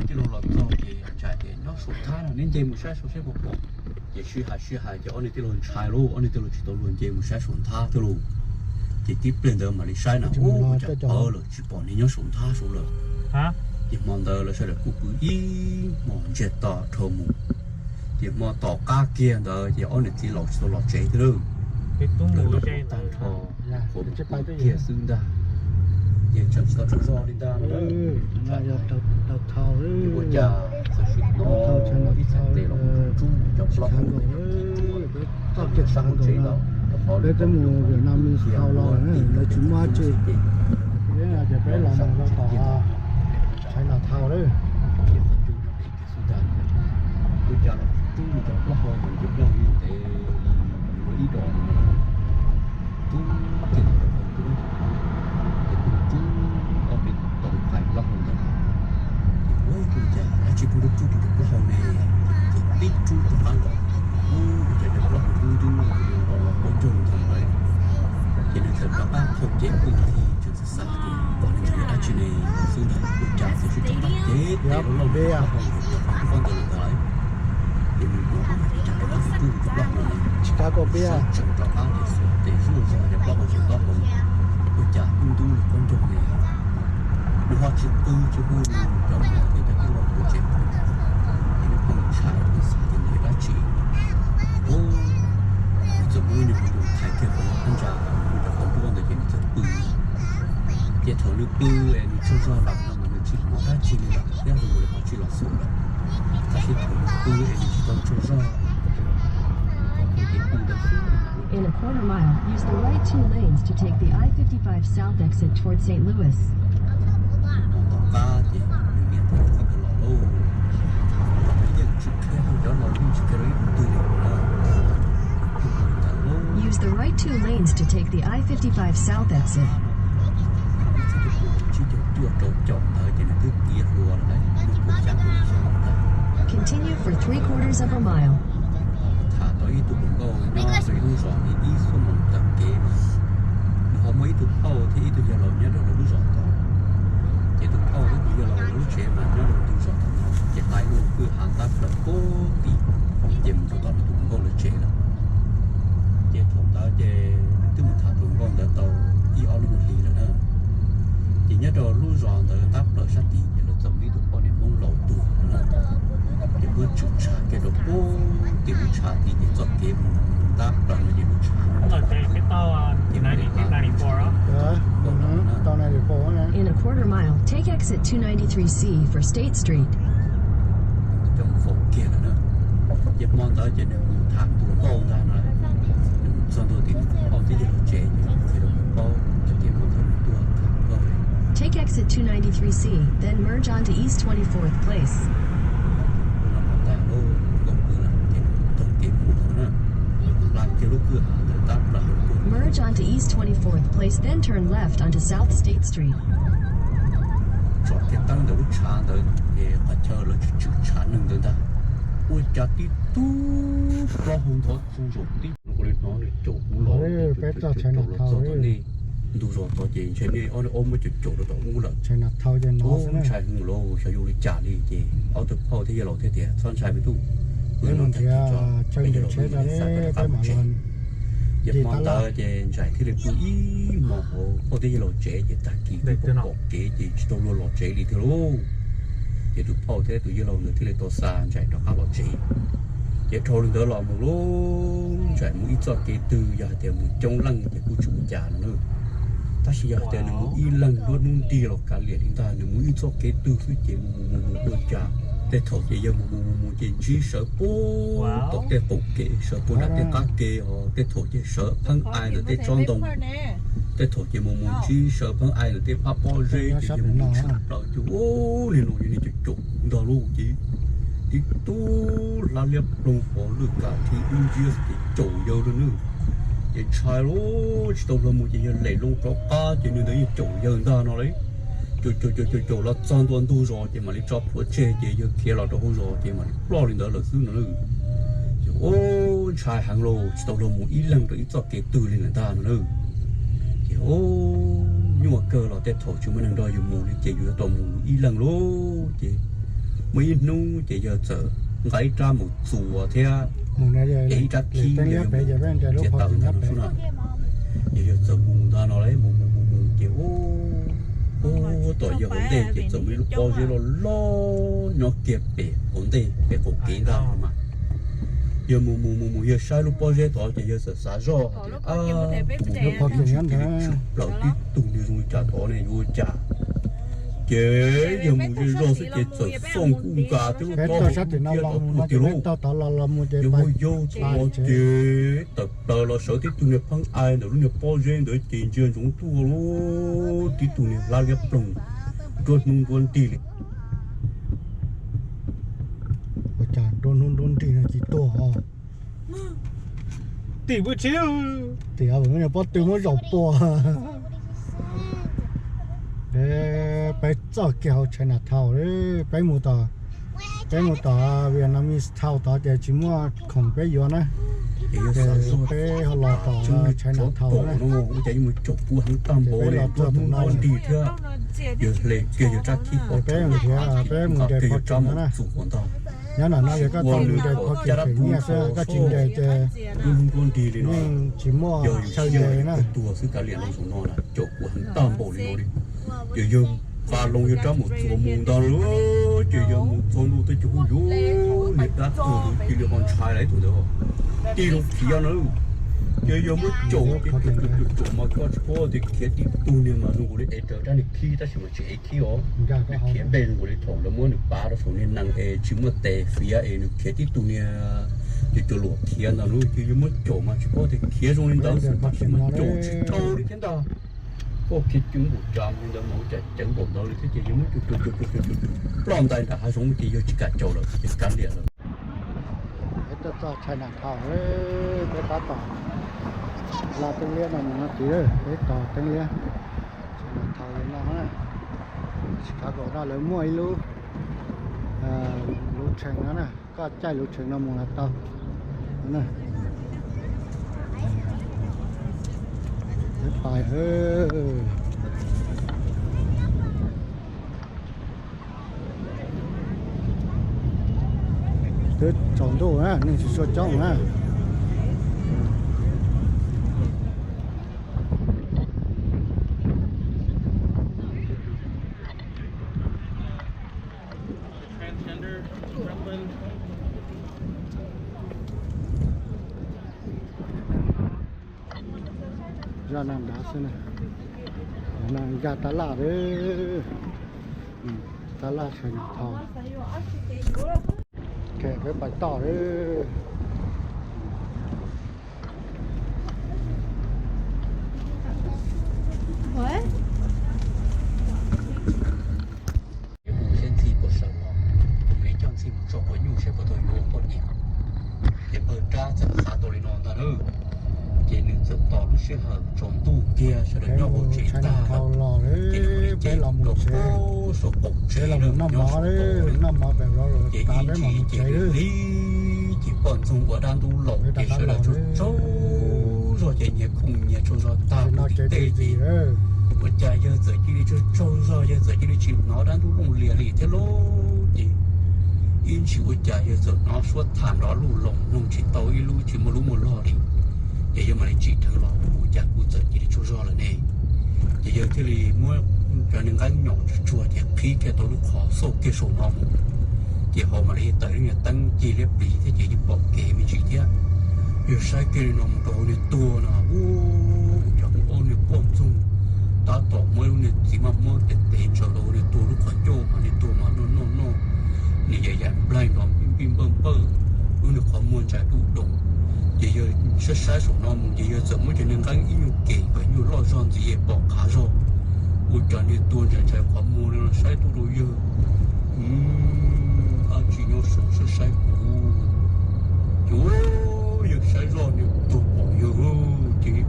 Tij laug los txog ces Ntxhais tias, Nyob saum nthab no, neb nce mus saib saum seb puas pom. Ces sib hais sib hais ces ob niag tij laug ntshai lauj, ob niag tij laug tsis tau luag nce mus saib saum nthab thiab lauj. Ces tib pliag ntawd mam li saib na, ua cas pawv lawm tsis pom neeg nyob saum nthab saud lawm. Ces hmo ntawd lawv sawv daws kuj pw ib hmos ntsiag to dhau mus. Ces hmo tom qab kiag ntawd ces ob niam txiv laus tsis tau los tsev thiab lauj. Lawv noj tag nrho, qhuav mus pw kiag xwb ntag. Ces tseem tsis tau tsaug zog li ntag. Ua cas txawm sim hnov ib txhais tes los mus rub cov plaub hau ntawd, sab hauv tsev ntawd, rau qhov lub toj ntoo cia ua tim tsis muaj dab tsi ces, sab hauv tsev cia ntawd, ces qhov cub nyob pem kiag xwb ntag. Ua cas los rub cov plaub hau ntawd, cov plaub hau ntev li ib dos no, rub kiag ntawm cov qhov cub, ces kuj rub ob peb tau qais plaub hau ntawd. Ces ua cas dab tsi pheej rub rub cov plaub hau ne, ces tib rub rov qab los, ua cas cov plaub hau ntub ntub los los quab ncaug ntag lauj. Ces nws txawm rov qab thau cev pw thiab tseem xav xav tias, Ua li ntawd yog dab tsi ne xwb ntag, ua cas txawm sib rov qab cev tes loj loj cov plaub hau ntawd rau qhov rub pob ntawd lawm ntag lauj. Ces nws ua cas rov qab rub cov plaub hau ntawd, sawv tsees rov qab ces xuas tes zuj zus cov plaub hau saum taub hau, ua cas ntub ntub los quab ncaug ne. Nws ho tsis qw tsis hu nws cov me nyuam kwv tij laug puag tsev, ces nws pheej ntshai, nws xav tias nws yog dab tsi. Ua, nws txawm muab nws cov nyuag thaiv kiag qhov ntsa, nws cov qhov nruab ntawd ces nws txawm pw. Ces thaum nws pw es nws tsaug zog lawm no mas nws tsis hnov dab tsi li lawm thiab nws ho tsis los xuas lawm. Tab sis thaum nws pw es nws tsis tau tsaug zog, nws qhov muag ces pw ntawd xwb. In a quarter mile, use the right two lanes to take the I fifty-five south exit toward Saint Louis. Tom qab ces nws niam thiaj li txog ntawd los lauj, los nws yeej tsis qhia hauv cov laus, yeej tsis qhia rau ib tug twg li na. Use the right two lanes to take the I fifty-five south exit. Nws txog rau pem tsib caug cuaj rau caum ntawd ces nws twb tiav hluas lawm, nws kuj xya pua li xyoo ntag. Continue for three quarters of a mile. Tham tau ib tug hluas nkauj nyob rau ib lub zos li ib xuab moos taw kev mas, nws ho muaj ib tug phauj thiab ib tug yawg laus nyob rau lawv lub zos tod. Ces tus phauj thiab tus yawg laus lawv lub tsev mas nyob rau ntug zos tom no, ces hla ib lub kwj ha ntab plaws puag tim, ces mus rau tom nws tus hluas nkauj lawv tsev lawm. Ces thaum ntawd ces nws twb mus tham tus hluas nkauj ntawd tau ib ob lub nyuag hli lawm na. Ces nyob rau lub zos ntawd ntab plaws sab tid ces lawv txawm muaj ib tug poj niam Hmoob laus tuag na. Ces muab tshwm tshav kiag rau puag tim lub tshav tid ces txoj kev mus ntab plaws no ces lub tshav ces mus li hla. In a quarter mile, take exit two ninety-three C for State Street. Coj mus faus kiag lawm na. Ces hmo ntawd ces nws mus tham tus hluas nkauj ntag na, nws mus txog ntua tim tus phauj thiab yawg laus tsev ces nws qhia rau nws paub txoj kev mus thaum nws tuaj tham hluas nkauj li. Take exit two ninety-three C, then merge onto East twenty-fourth Place. Ua no mas tag lauj, hluas nkauj pw lawm ces nws taug kev mus ntag na. Hla kiag lub kwj ha ntawd ntab plaws puag tim Merge onto East twenty-fourth Place, then turn left onto South State Street. Tsom kiag teeb ntawm lub tshav ntawd es qhov chaw lawv tshwm tshav neeg ntawd ntag, ua cas tib tug plaub hau ntho txog zaum tib ua li no nws caum kuv los, peb caum los txog tom nej ntug zos tod ces ntshe nej ob muab caum caum rau tom ub lawm. Ub, ntshai heev lauj, xyov yuav ua li cas li. Ces ob tug phauj thiab yawg laus thiaj tias, Txhob ntshai me tub, pw no tag kis tso, peb yawg laus wb mam li xa koj rov qab mus tsev. Ces hmo ntawd ces Ntxhais thiaj li pw ib hmos hauv phauj thiab yawg laus tsev ces tag kis twb pom kev ces tsis tau luag los tsev li thiab lauj. Ces tus phauj thiab tus yawg laus ntawd thiaj li tau xa Ntxhais rov qab los tsev. Ces dhau li ntawd los mus lauj, Ntxhais mus ib txoj kev twg yog hais tias mus coob leej ces kuj tsis ua cas no na. Tab sis yog hais tias nws mus ib leeg nruab hnub ntiag los kav liam li ntag, nws mus ib txoj kev twg xwb ces mus mus mus mus ua cas tej thaum ces yawg mus mus mus mus ces ntsib sawv puag tom tej qaum kev, sawv puag nram tej qab kev os, tej thaum ces sawv pheej ai ntawm tej tsob ntoo, tej thaum ces mus mus ntsib sawv pheej ai ntawm tej phab pob zeb ces yawg mus mus tshwm plaws ces ua li no yog nws caum caum kuv ntag lauj. Ces tib tug hlab liab ploog pov lwj kav thib ub nciab ces caum yawg lawm nawb. Ces ntshai lauj, tsis tau luag mus ces yawg lem loo rov qab ces nws ntawd yeej caum yawg ntag no lauj. Caum caum caum caum caum los txog ntua ntug zos ces mam li tso plhuav tseg ces yawg khiav los rau hauv zos ces mam li ploj li ntawd lawm xwb no lauj. Ces ua ntshai heev lauj, tsis tau luag mus ib leeg rau ib txoj kev twg li lawm ntag no lauj. Ces ua nyuaj kawg los tej thaum tsis muaj neeg nrog yus mus li ces yus yuav tau mus yus ib leeg lauj. Ces Muaj ib hnub ces yawg txawm nqa ib rab mus txuas thiab, es ib rab khib yawg mus txiav taws ntag no sub na. Ces yawg txawm mus ntag no lauj, mus mus mus mus ces ub, tom yawg hauv ntej ces txawm muaj ib lub pob zeb loj loj nyob kiag pem hauv ntej pem qaum kev ntag no mas. Yawg mus mus mus mus yawg saib lub pob zeb tod ces yawg txawm xav zoj hais tias, mus nyob pem tsis tig li tshwm plaws tib tug niag zoo li cas tod ne yuav ua cas. Ces yawg mus zej zog xwb ces txawm xauj nkuj nkas twb lub pob zeb ntsia tod tuaj tiag lauj. Yawg muab yaug txog ces tawm plaws los sawv tib tug niag pheeb ai ntawm lub niag pob zeb ntawd ces ntsia ntsoov tuaj lauj, tib tug niag hlab liab ploog, nruab hnub nruab nrig li. Ua cas nruab hnub nruab nrig no tsis tuag os? Tim pw tsis, tim pob tw muab zaum pua. Peb txoj kev hauv Chinatown, peb mus tom, peb mus tom Vietnamese Town tod ces tsis muaj khoom peb yuav na. Ces peb ho los tom Chinatown na. Peb mus nrhiav, peb mus nres pho kev no na. Nyob nram no yog koj tau nres pho kev nyiaj xwb, koj tsis nres ces yeej tsis muaj chaw nres na. Ces yawg nqa loo yawg rab mus txuas mus ntag lauj, ces yawg mus txog ntua twb tsis pom yus niag dab tuag ntawd cia li ho ntshai lawm tus ntawd, tig loo khiav no. Ces yawg muab caum ces caum caum mas koj tsis paub tias khiav tib tug niag mas zoo nkaus li ev raws rab niag khib tab sis mas tsis ev khib os. Nws khiav npej zoo nkaus li thaum lawv muab nws pav rau saum niag nees es tsis muaj tes fiav es nws khiav tib tug niag cov cua luam khiav ntag lauj. Ces yawg muab caum mas tsis paub tias khiav zoo li ntawd xwb tab sis mas caum tsis tau li thiab ntag. Koj khiav ceev npaum cas li ntawd mas ua cas ceev npaum ntawd li thiab ces yawg muab caum caum caum caum caum caum ploj ntais nram hav zoov ces yawg tsis kam caum lawm ces kav liam lawm. Peb tuaj txog Chinatown, peb tab tom laj teeb liab no mus no tid, peb tos teeb liab Chinatown no. Chicago no lawv muaj ib lub, lub tshee no na, koj caij lub tshee no mus los tau. Peb pais. Twb tsaus ntuj na, neeg tsis tshua coob na. Zaj no nrad xwb na. No nkag tab laj, tab laj Chinatown. Peb pais toj. Mus seb Ntxhi puas sawv los, mus li coj Ntxhi mus tso quav nyuj seb puas tau yuav poj niam. Ces npawg Rab txawm xav tau li no ntag na. Ces nws txawm tos lub sij hawm tsaus ntuj kiag sawv daws nyob hauv tsev tag lawm, ces nws ua li ces los rau pem saum qaum tsev, nyob saum qaum, ces ib ntsis ces nws hlib ces poj ntxoog ua dab ntub laus ces sawv daws tsaug tsaug zog ces nyias khooj nyias tsaug zog tag puag tim tej ces ua cas yawg txawm cia li tsaug tsaug zog, yawg txawm cia li tsis hnov dab ntub looj lias li thiab lauj. Ces ib ntsis ua cas yawg txawm hnov suab tham nrov luj loos mloog tsis tau ib lub tsis muaj lub muaj log li. Ces yawg mam li tsim dheev los, ua cas kuv txawm cia li tsaug zog lawm ne? Ces yawg thiaj li muab cov niag nqeeb nyom tsuag tsuag ces qhib kiag tau lub qhov xauj kiag saum no mus. Ces ho mam li tawm lub niag teeb cig liab pliv thiab ces yeej pom kev me ntsis thiab. Yawg saib kiag li no mus rau hauv niag tuag no, ub, cov ob niag poj ntxoog tab tom muab ib lub niag txiv maj muab tes tev ntsaws rau hauv niag tuag lub qhov ncauj mas niag tuag mas noj noj noj, niag yam yam nplaig nrov npij npawj npawj, lub niag qhov muag ntsais dub doos. Ces yawg saib saib saum no mus ces yawg txawm muab cov niag nqeeb ib nyuag kem kom ib nyuag loj zog ntxiv es pom qhav zog. Ua cas niag tuag ntsais ntsais qhov muag li no saib tuaj rau yawg. Ab tsi nyob saum saib saib kuv. Ces yawg saib zoj niag tuag pom yawg ces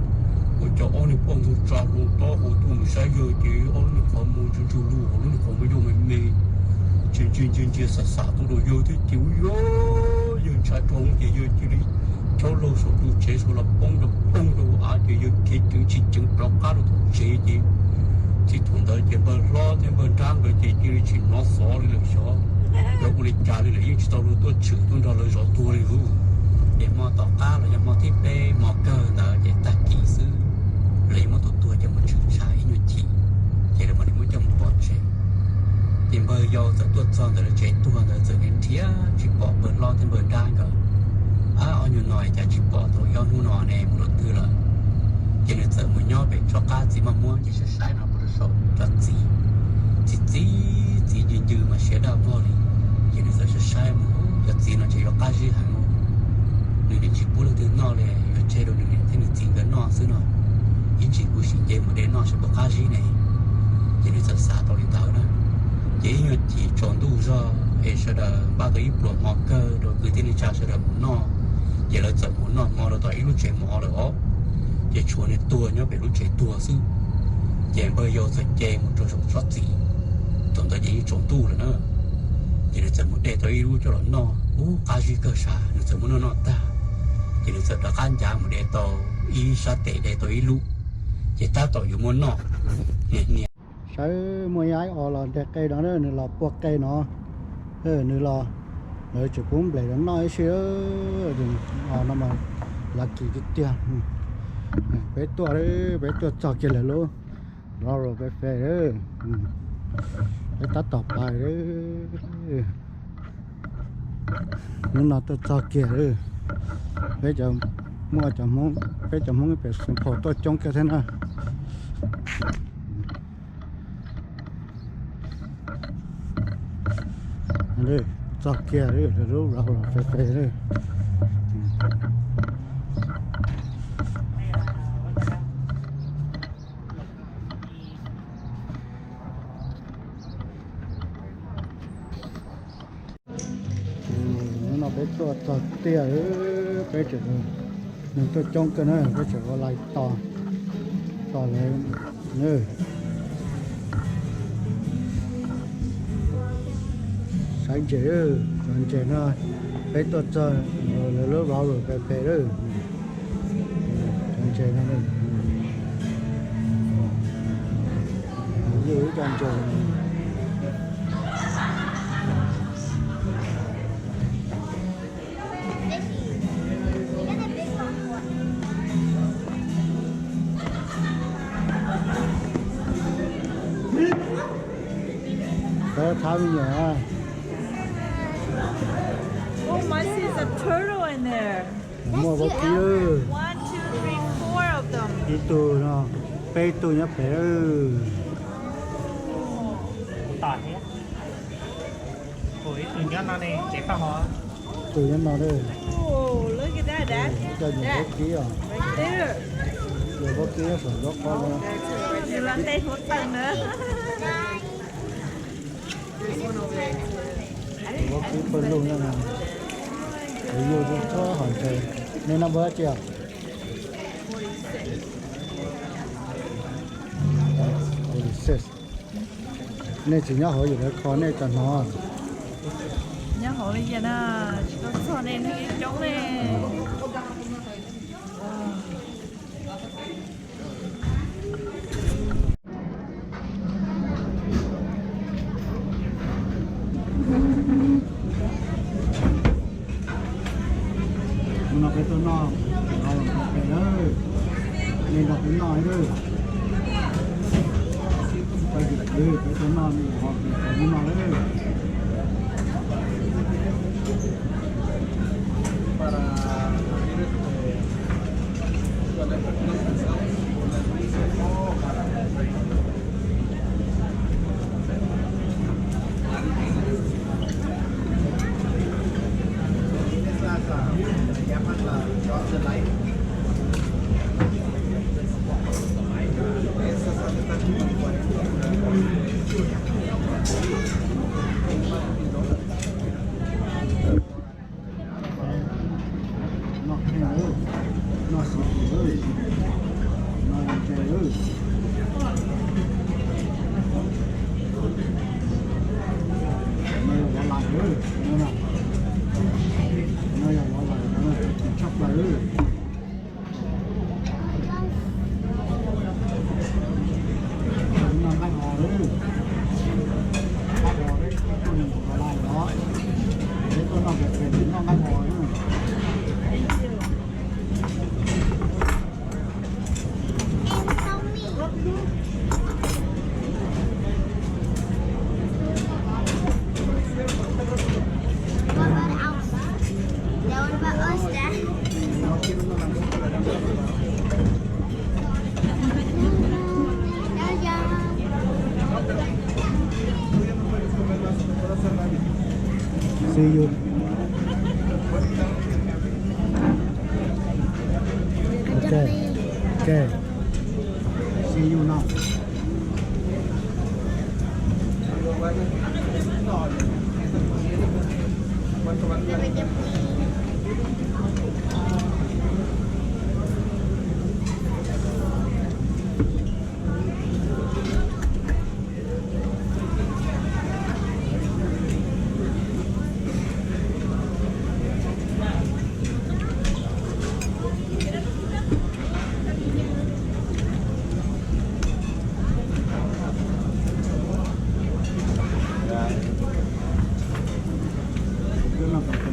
ua cas ob niag poj ntxoog tsa hlo taub hau tuaj mus saib yawg ces ob lub niag qhov muag ntsug ntsug lug, ob lub niag qhov muag yog me me, ntsia ntsia ntsia ntsia xav xav tuaj rau yawg thiab ces ua yog yawg ntshai dhau ces yawg cia li chob laug saum tus tsev saud los poob rau poob rau av ces yawg khiav ceev tsis ceev rov qab rau tom tsev ces txij thaum ntawd ces npawg hlob thiab npawg nrab nkawd ces cia li tsis hnov xov li lawm xyov. Yog ua Li cas li lawv yeej tsis tau luag tuaj tshwm tuaj nrog lawv zov tuag li lauj. Ces hmo tom qab los yog hmo thib peb hmo kawg ntawd ces tag kis xwb, lawv yeej muab tus tuag coj mus tshwm tsam ib nyuag chim, ces lawv mam li muab coj mus pov tseg. Ces npawg yau txawm tuaj txog ntawm lawv tsev tuag ntawd txawm nrhiav tsis pom npawg hlob thiab npawg nrab nkawd. Ab, ob nyuag no cas tsis pom tau ib ob hnub no ne, mus rau twg lawm? Ces nws txawm mus nyob pem tso qab txiv maj muab ces saib saib no puag rau saum cov txiv, txiv txiv txiv ncw ncw mas siav daj vog li. Ces nws txawm saib saib mus, cov txiv no ces yuav qab zib heev. Nws niam tsis pub leej twg noj li, yuav tseg rau nws niam thiab nws txiv nkawd noj xwb no. Ib ntsis kuv sim nce mus de noj saib puas qab zib ne. Ces nws txawm xav tau li ntawd na. Ces ib nyuag chim tsaus ntuj zog es sawv daws npaj tau ib pluas hmo kawg rau kwv tij neej tsa sawv daws mus noj. Ces lawv txawm mus noj hmo rau tom ib lub tsev mov lawm os. Ces tshuav nws tuag nyob pem lub tsev tuag xwb. Ces npawg yau txawm nce mus rau saum tsob txiv, thaum ntawd ces yeej tsaus ntuj lawm na. Ces nws txawm mus de tau ib lub coj los noj, ub, qab zib kawg sav, nws txawm muab noj noj tag. Ces nws txawm rov qab ncav mus de tau ib sab tes, de tau ib lub, ces tab tom yuav muab noj. Niam niam, saib muaj ib aib os los de qe no, nws los pua qe no, nws los, lawv tseem pub nplej los noj ib si. Os no mas lav kis tiag tiag. Peb tuaj, peb tuaj txog kiag lawv lub Royal Buffet, peb tab tom pais. Hnub no tuaj txog kiag, peb cov, muaj cov Hmoob, peb cov Hmoob pem Saint Paul tuaj coob kawg thiab na. Txog kiag lawv lub Royal Buffet. Hnub no peb tuaj txog tiag, peb tseem, neeg tuaj coob kawg na, peb tseem ua lais tos, tos lawv. Saib ntses, cov ntses no, peb tuaj txog lawv lub Royal Buffet lawm. Cov ntses no, ib co ntses. Peb thab me nyuam. Oh, my, see, there's a turtle in there. Muaj vaub kib. One, two, three, four of them. Ib tug no, peb tug nyob pem. Tus nyob no, tus nyob no, ib co nyuam vaub kib os. Nyuam vaub kib saum nraub qaum no. Vaub kib pawg lug no. Kuv yug txhua hom ntses. Nej noj npawg dab tsi os? Nej tsis nyob hauv, yus lawv kho nej tau hnov. Nyob hauv li cas na, tsis tau txog nej, neeg coob ne. Hnub no peb tuaj noj, peb noj, nej nrog peb noj lawm. Peb tuaj noj, nej nrog peb noj lawm. Noj kheej lawm, noj xis pus lawm, noj ntses lawm. No yog vov lais lawm, no yog vov lais, no yog tshaj plaws lawm. No nqaij hos lawm, nqaij hos lawm, ib tug neeg vov lais os. Koj noj pem pem, noj nqaij mos. And tell me, what about outside? What about us, Dad? See you. Okay. Okay. See you now.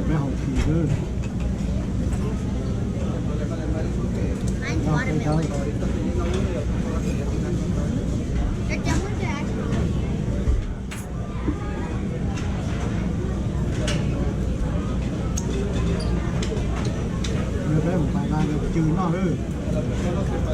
Peb haus kis xwb. Peb mus pais nqa cw noj lawm. Peb noj mov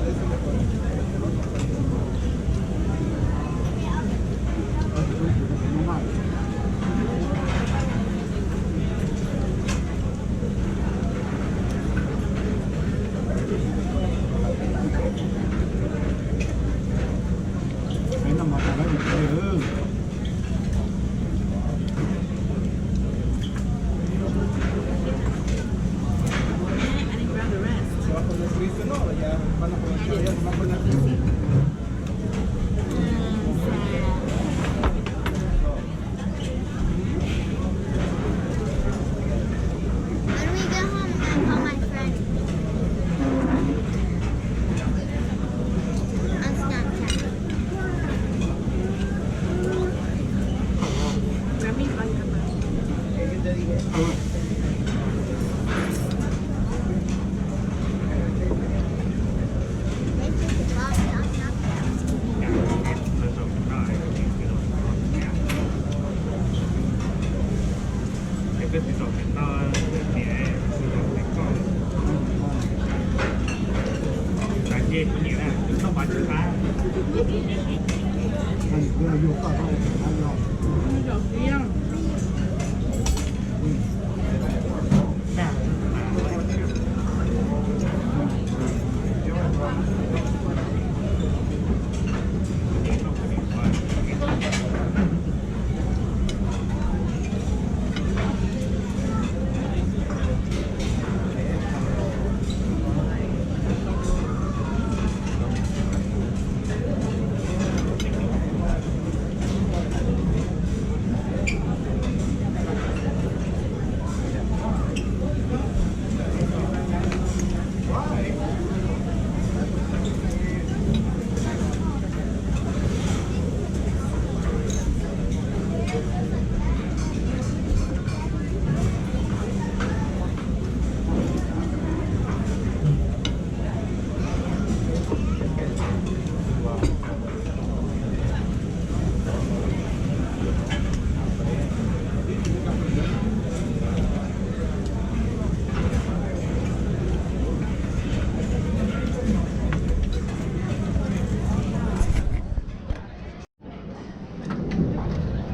tas peb mus tsev lawm. When we get home, I'm gonna call my friend on Snapchat.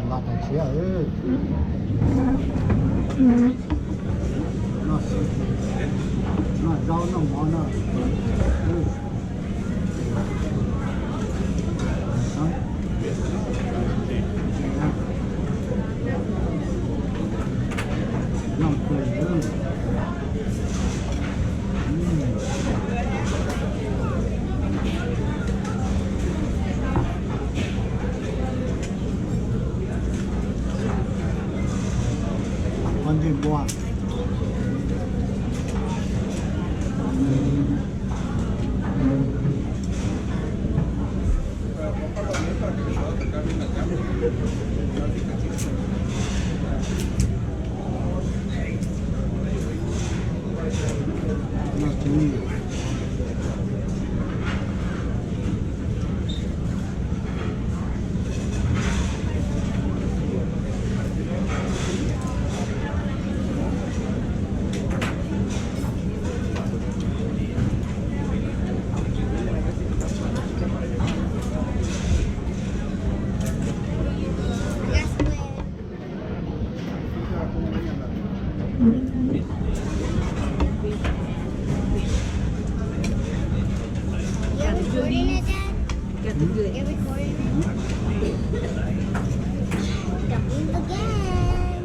Los tag siab. Noj zaub noj mov no. Noj kawg li. Ua ntej npua. You're recording it, Dad? You're recording it? Dumpling again.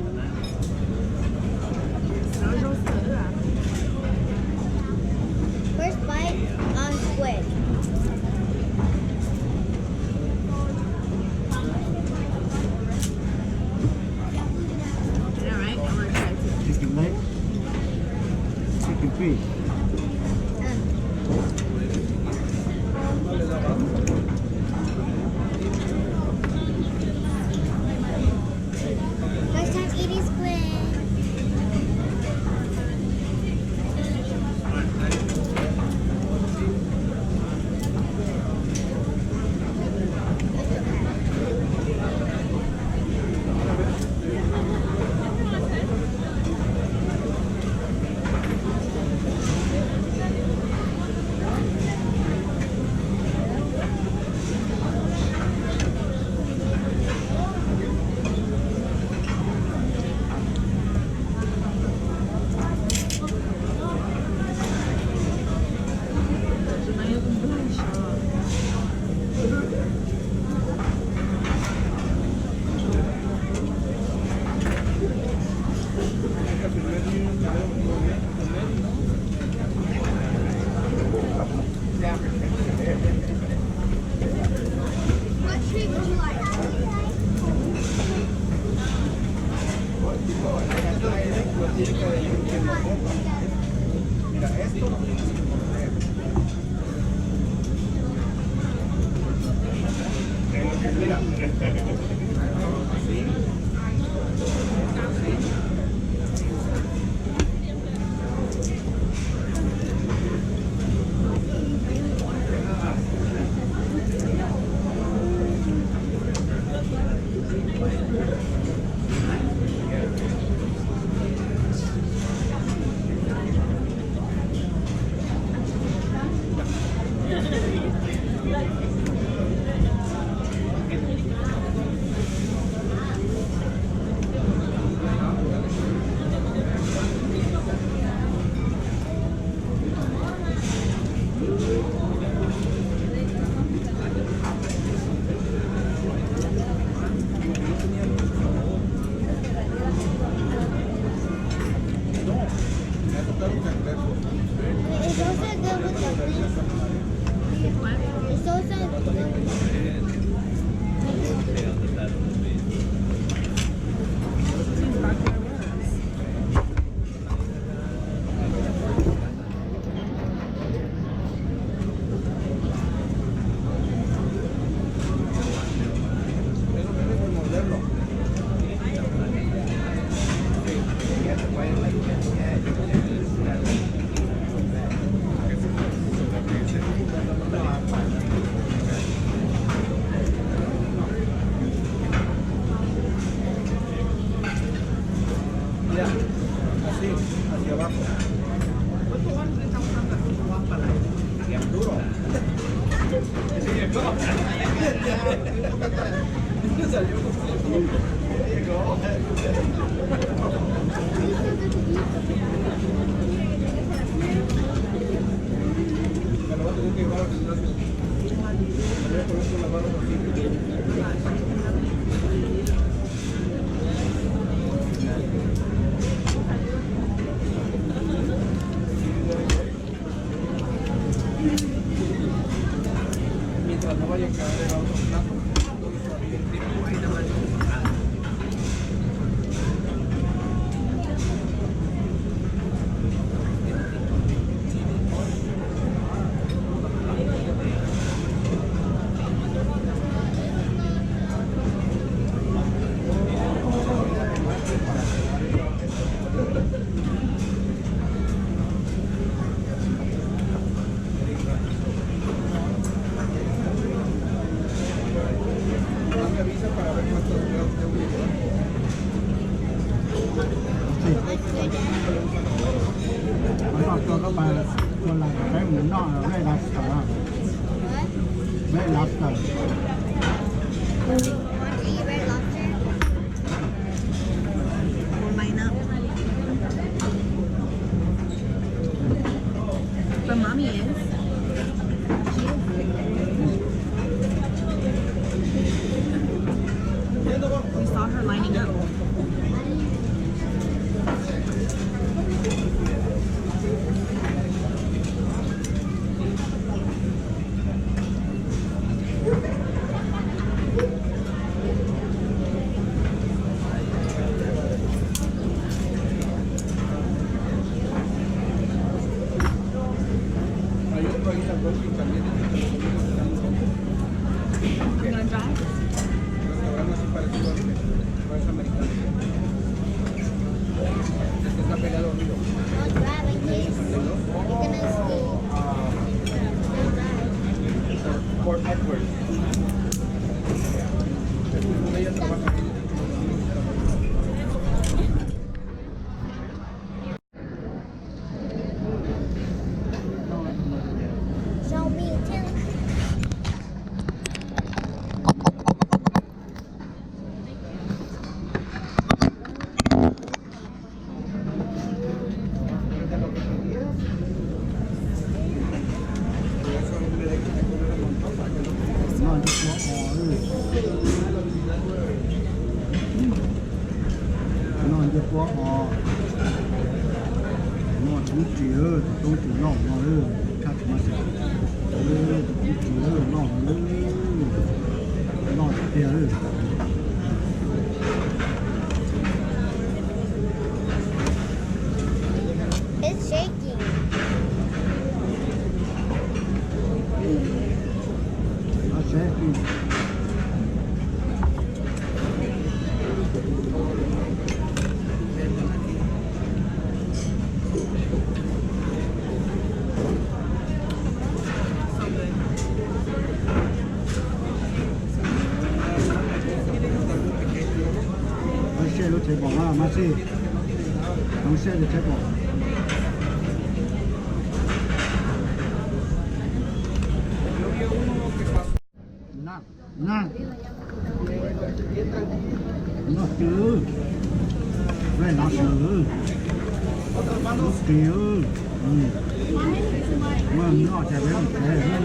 First bite on squid. All right, I'm gonna try to. Chicken leg, chicken feet. First time eating squid. What treat would you like? Mira, esto lo tienes que poner. Mira, así, así. It's also good with the fish. It's also good. Mira, así, hacia abajo. Duro. Me lo voy a tener que llevar al gimnasio. Me voy a poner con la barra así. Mientras no vaya a caer el otro plato. Qhov no rau koj pab ua lam peb mus noj red lobster. Red lobster. Want to eat red lobster? Ua maiv na. Ua os, no tub ris, tus tub ris loj no, tshaj tsis mas xis, tus tub ris loj no, loj tiag. It's shaking. Not shaking. Don't share the table, huh, Maxi? Don't share the table. Noj, noj, noj twg, ve no sw, noj twg, muaj noj cas ve mus tsev.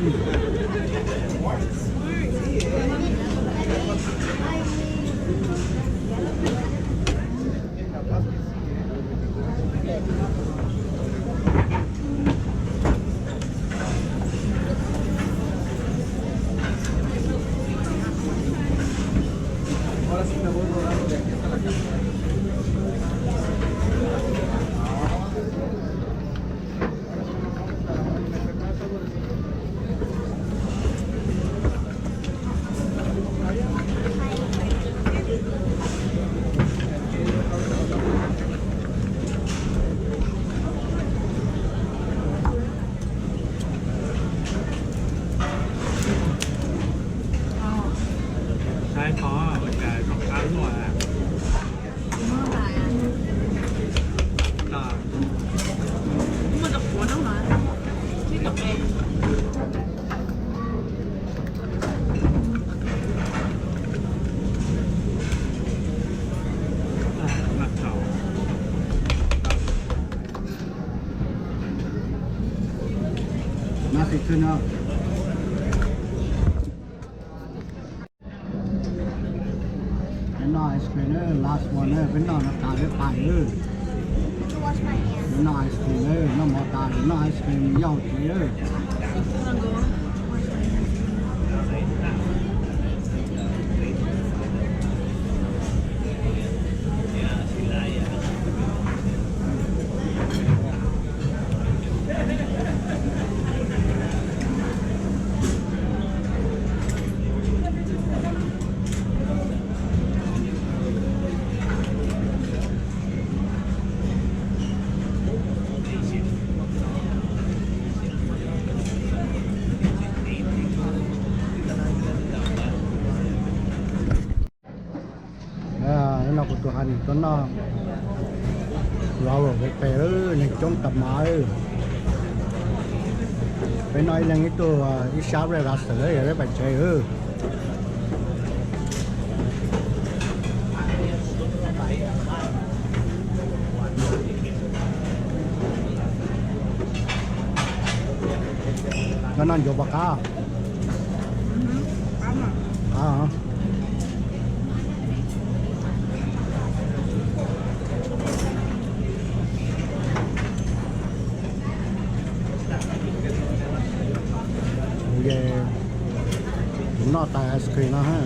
Saib qhov ua cas zoo qab luaj. Peb noj ice cream na, last one na, peb noj no tas peb pais na. Peb noj ice cream na, noj mov tas noj ice cream yauj tsev na. No kuv tus honey tuaj noj, los los pem pem neeg coob tas mas. Peb noj ib leeg ib tug ib sab breakfast xwb yog peb pais tsev. Koj noj ncuav puas qab? Qab. Kuv noj tas ice cream no ha.